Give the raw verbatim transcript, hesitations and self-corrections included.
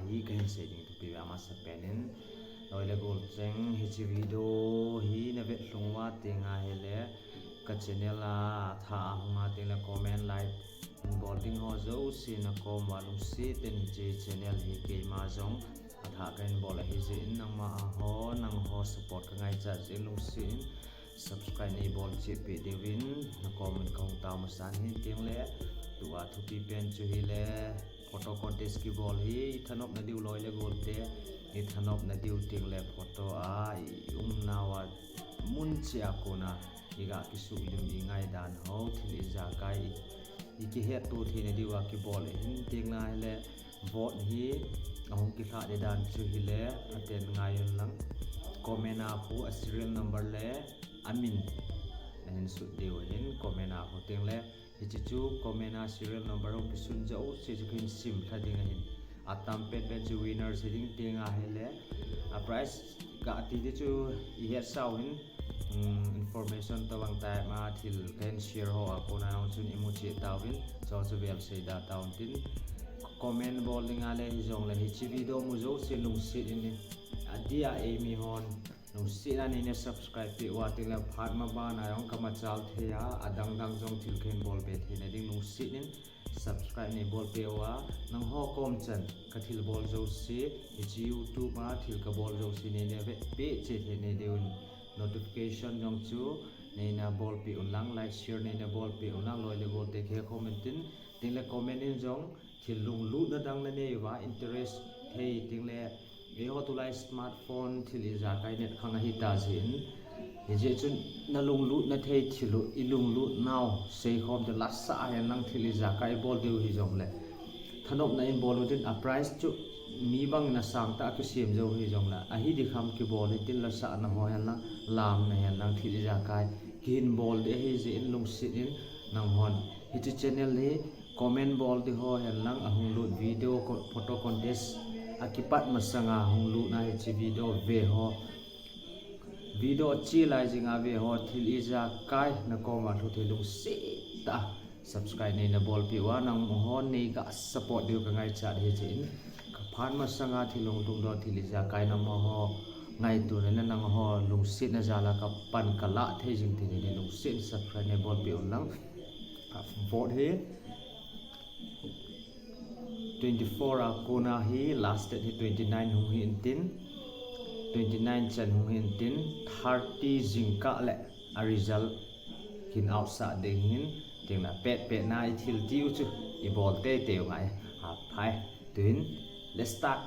Hi kahin sei ding thupi ve, amasapen in loi le gol cheng hiche video hi navet lhung uva teng ahile ka channel a tha ahung a teng le comment, like bol ding ho jouse nakom uva lungset in hiche channel hi keima jong atha kahin bol ahi jeh in nangma a ho, nangho support kangaichat jeh in lungset in subscribe neibol cheh peh diuvin nakom in kahung tao masan ahi. Teng le tua thupi pen chu hile photo contest kibol hi ithanop nadiu loi le gol te, ithanop nadiu teng le photo a iumnauva mun cheh a kona iga kisuhlim ingaidan ho thil ijakai ikihetto theina diuva kibol ahin. Teng le hile vote hi ahung kilhah ding dan chu hile phaten ngai un lang comment a khu a serial number le amin nahin sut diu ahin comment a khu. Teng le hiche chu comment a serial number hung kisun jouse chu kahin sim lha ding ahin. Atam penpen chu winner se ding teng ahile a prize kati ding chu ihetsa uvin, information tobang type a thil kahin share ho a kona jong chun imu cheh tauvin, chu chu vel sei da tauvin tin. Comment bol ding a le hijongle hiche video mu jouse lungset in, adia eimi hon lungset a neina subscribe peh uva teng le phat ma bana jong kamachal thei a, adang dang jong thil kahin bol be theina ding lungset in subscribe neibol peh uva, nangho kom chan kathil bol jouse, hiche YouTube a thil kabol jouse neina vetpeh cheh theina diuvin notification jong chu neina bolpeh un lang, like share neina bolpeh un lang, loi le gol te kihe khom in tin. Teng le comment in jong thil lunglutna dang nanei uva interest thei teng le eiho tulai smartphone thil ijakai net khang ahita jeh in, hijeh chun nalunglutna thei thil u ilunglut nau seikhom te lasah hen lang thil ijakai bol diu hijongle thanopna in bol u tin, a prize chu mi bang in asang tah a kisem jou hijongle ahi ding kham kibol hitin, lasahna ho hen lang, lamna hen lang thil ijakai kihin bol ding ahi jeh in lungset in nanghon hiche channel hi comment bol ding ho hen lang, ahung lut video photo contest akipat masanga hung lutna hiche video ve ho, video ache lai jinga ve ho thil ijakai nakoma lhut thei lungset tah a subscribe neina bolpeh uva nangho neiga support diu kangaichat ahi jeh in, kaphat masanga thil hung lhung doh thil ijakai nangho ngaitona le nangho lungsetna jal a kapan kalah thei jing thei ni lungset in subscribe neibolpeh un lang. Vote hi twenty four a kona hi last date hi twenty nine hung hi intin, twenty nine chan hung hi intin, thirty jingkah le a result kin outsah ding hin, teng le petpetna ithil diu chu ibol teitei u ngai. Aphai, tuin let's start.